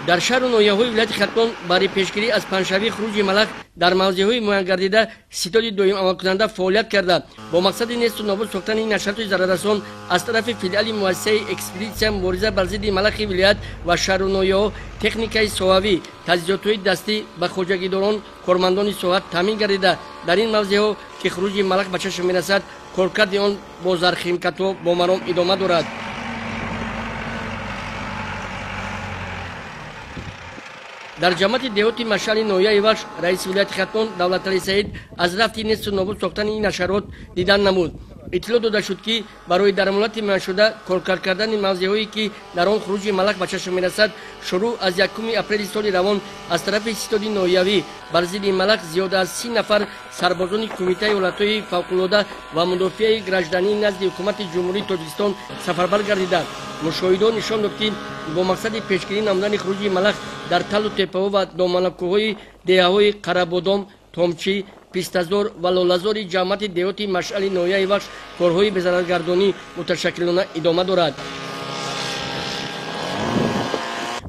Дар шаҳру ноҳияҳои вилояти Хатлон барои пешгирӣ аз паҳншавии хуруҷи малах дар мавзеъҳои муайянгардида ситоди доимамалкунанда фаъолият карда, бо мақсади несту нобуд сохтани ин ҳашароти зараррасон аз тарафи филиали муассисаи экспедитсия мубориза бар зидди малахи вилоят ва шаҳру ноҳияҳо техникаи соҳавӣ, таҷҳизотҳои дастӣ ба хоҷагидорон, кормандони соҳа таъмин гардида, дар ин мавзеъҳо ки хуруҷи малах ба чашм мерасад, коркарди он бо зархимикатҳо бо маром идома дорад. Дар ҷамоати деҳоти Машъали ноҳияи Вахш раиси вилояти Хатлон Давлаталӣ Саид аз рафти несту нобуд сохтани ин ҳашарот дидан намуд. Иттилоъ дода шуд, ки барои дар муҳлати муайяншуда коркард кардани мавзеъҳое, ки дар он хуруҷи малах ба чашм мерасад, шурӯъ аз 1 апрели соли равон аз тарафи ситоди ноҳиявӣ бар зидди малах зиёда аз 30 нафар сарбозони Кумитаи ҳолатҳои фавқулода ва мудофиаи граждании назди Ҳукумати Ҷумҳурии Тоҷикистон сафарбар гардида. Мушоҳидо нишон дод, ки бо мақсади пешгирӣ намудани хуруҷи малах дар талу теппаҳо ва доманакӯҳҳои деҳаҳои Қарабодом, Томчӣ, Пистазор ва Лолазори ҷамоати деҳоти Машъали ноҳияи Вахш корҳои безараргардонӣ муташаккилона идома дорад.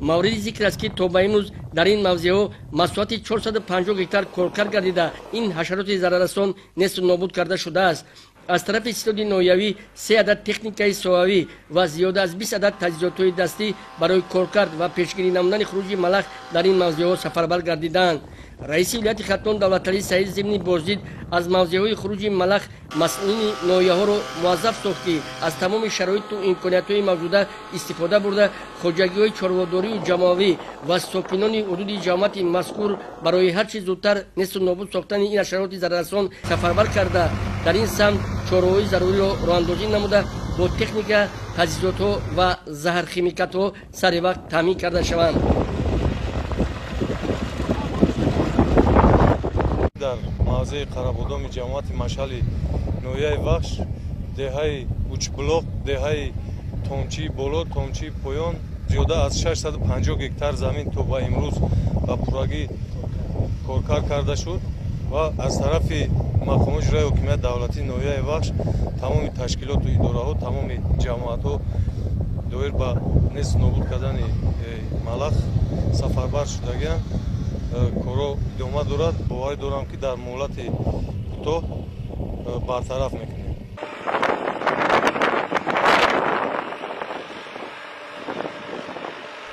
Мавриди зикр аст, ки то ба имрӯз дар ин мавзеъҳо масоҳати 450 гектар коркард гардида, ин ҳашароти зараррасон несту нобуд карда шудааст. Аз тарафи ситоди ноҳиявӣ 3 адад техникаи соҳавӣ ва зиёда аз 20 адад таҷҳизотҳои дастӣ барои коркард ва пешгирӣ намудани хуруҷи малах дар ин мавзеъҳо сафарбар гардидаанд. Раиси вилояти Хатлон Давлаталӣ Саид зимни боздид аз мавзеъҳои хуруҷи малах масъулини ноҳияҳоро муваззаф сохт, ки аз тамоми шароиту имкониятҳои мавҷуда истифода бурда, хоҷагиҳои чорводорию ҷамоавӣ ва сокинони ҳудуди ҷамоати мазкур барои ҳар чӣ зудтар несту нобуд сохтани ин ҳашароти зараррасон сафарбар карда, дар ин самт чораҳои заруриро роҳандозӣ намуда, бо техника, таҷҳизотҳо ва заҳрхимикатҳо сари вақт таъмин карда шаванд. Дар мавзеи Қарабодоми ҷамоати Машъали ноҳияи Вахш, деҳаи Учблоқ, деҳаи Томчии боло, Томчии поён зиёда аз 650 гектар замин то ба имрӯз ба пуррагӣ коркард карда шуд ва аз тарафи мақомоти иҷроияи ҳокимияти давлатии ноҳияи Вахш тамоми ташкилоту идораҳо, тамоми ҷамоатҳо доир ба несту нобуд кардани малах сафарбар шудагианд. Корҳо идома дорад. Боварӣ дорам, ки дар муҳлати кӯтоҳ бартараф мекунем.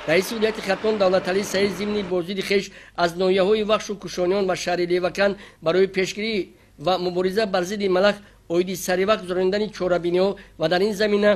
Раиси вилояти Хатлон Давлаталӣ Саид зимни боздиди хеш аз ноҳияҳои Вахшу Кушониён ва шаҳри Левакан барои пешгирӣ ва мубориза бар зидди малах оиди саривақт гузаронидани чорабиниҳо ва дар ин замина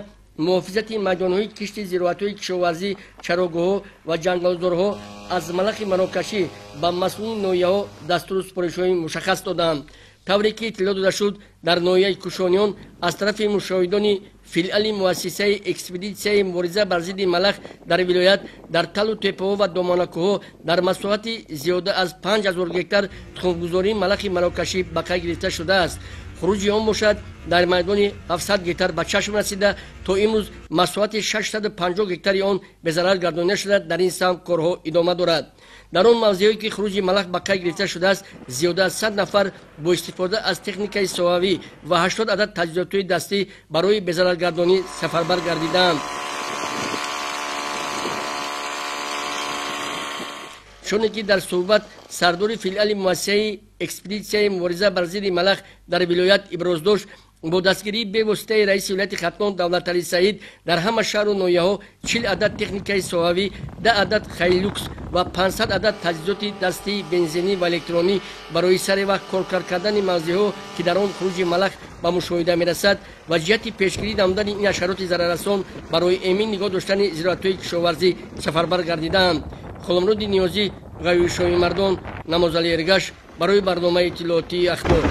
муҳофизати майдонҳои кишти зироатҳои кишоварзӣ, чарогоҳҳо ва ҷангалзорҳо аз малахи марокашӣ ба масъулини ноҳияҳо дастуру супоришҳои мушаххас доданд. Тавре ки иттилоъ дода шуд, дар ноҳияи Кушониён аз тарафи мушоҳидони филиали муассисаи экспедитсияи мубориза бар зидди малах дар вилоят дар талу теппаҳо ва доманакӯҳҳо дар масоҳати зиёда аз 5000 гектар тухмгузории малахи марокашӣ ба қайд гирифта шудааст. Хуруҷи он бошад дар майдони 700 гектар ба чашм расида, то имрӯз масоҳати 650 гектари он безарар гардонида шуда, дар ин самт корҳо идома дорад. Дар он мавзеъҳое ки хуруҷи малах ба қайд гирифта шудааст, зиёда аз 100 нафар бо истифода аз техникаи соҳавӣ ва 80 адад таҷҳизотҳои дастӣ барои безараргардонӣ сафарбар гардидаанд. Чуне ки дар суҳбат сардори филиали муассисаи экспедитсияи мубориза бар зидди малах дар вилоят иброз дошт, бо дастгирии бевоситаи раиси вилояти Хатлон Давлаталӣ Саид дар ҳама шаҳру ноҳияҳо 40 адад техникаи соҳавӣ, 10 адад хайлюкс ва 500 адад таҷҳизоти дастии бензинӣ ва электронӣ барои сари вақт коркард кардани мавзеъҳо, ки дар он хуруҷи малах ба мушоҳида мерасад ва ҷиҳати пешгирӣ намудани ин ҳашароти зараррасон барои эмин нигоҳ доштани зироатҳои кишоварзӣ сафарбар гардидаанд. Ғуломруди Ниёзӣ, Ғаюри Шоҳимардон, Намозали Эргаш барои барномаи иттилоотии Ахбор.